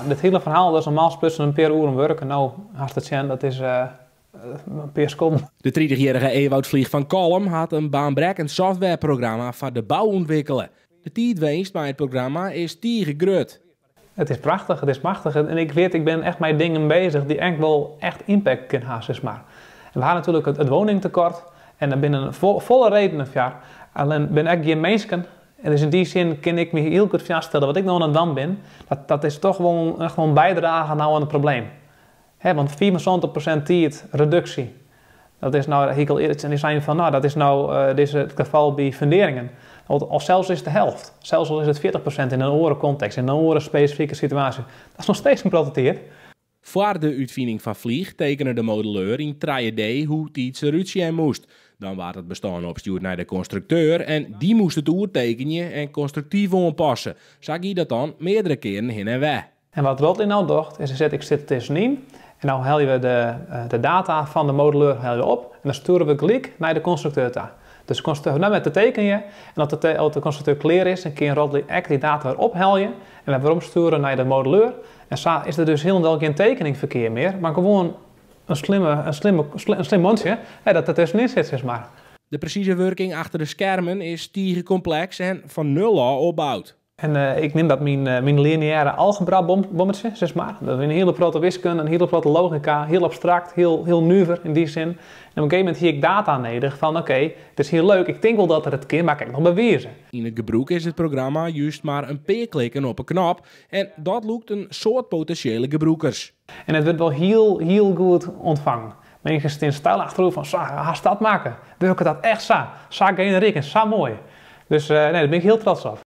Dit hiele ferhaal, dat is normaal sprutsen in pear oeren wurk en no hast it sjen, dat is in pear sekonden. De 30-jierrige Ewout Vlieg fan Kollum hat in baanbrekkend softwareprogramma foar de bou ûntwikkele. De tiidwinst mei it programma is tige grut. It is prachtich, it is machtich en ik wit, ik bin echt mei dingen beuzich dy't echt wol echt impact kinne ha, sis mar. En we ha natuerlik it woningtekoart en der binne folle redenen foar. Allinnich binne ek gjin minsken en dus yn dy sin kin ik my hiel goed foarstelle wat ik no oan it dwaan bin, dat is toch wol echt wol in bydrage no oan it probleem. Hè, want 75% tiidreduksje, dat is no, hie ik al earder tsjin dy sein fan, no, dat is no dizze, it gefal by funderingen. Of sels is it de helft, sels al is it 40% yn in oare kontekst, yn in oare spesifike situaasje. Dat is noch steeds in protte tiid. Foar de útfining fan Vlieg tekene de modelleur yn 3D hoe't yts derút sjen moast. Dan waard it bestân opstjoerd nei de konstrukteur en dy moast it oertekenje en konstruktyf oanpasse. Sa gie dat dan meardere kearen hinne en wer. En wat Rodley no docht, is hy set, ik sit tuskenyn en dan helje we de data fan de modelleur helje we op en dan stjoere we gelyk nei de konstrukteur ta. Dus de konstrukteur hoecht net mear te tekenjen en as de konstrukteur klear is, dan kin Rodley ek dy data wer ophelje en wer weromstjoere nei de modelleur. En sa is der dus hielendal gjin tekeningferkear mear, mar gewoan in slim mantsje, hè, dat der tuskenyn sit, sis mar. De presize wurking achter de skermen is tige kompleks en fan nul ôf opboud. En ik neam dat myn lineêre algebra-bommetsje, sis mar. Dat is in hiele protte wiskunde, in hiele protte logika, hiel abstrakt, hiel nuver yn dy sin. En op in gegeven momint hie ik data nedich fan oké, it is hiel leuk, ik tink wol dat er it kin, mar ik kan it noch bewize. Yn it gebrûk is it programma just mar in pear klikken op 'e knop en dat lûkt in soad potinsjele gebrûkers. En it wurdt wol hiel, hiel goed ûntfongen. Minsken stean steil achteroer fan sa, hast dat makke? Wurket dat echt sa? Sa generyk en sa moai. Dus nee, dêr bin ik hiel trots op.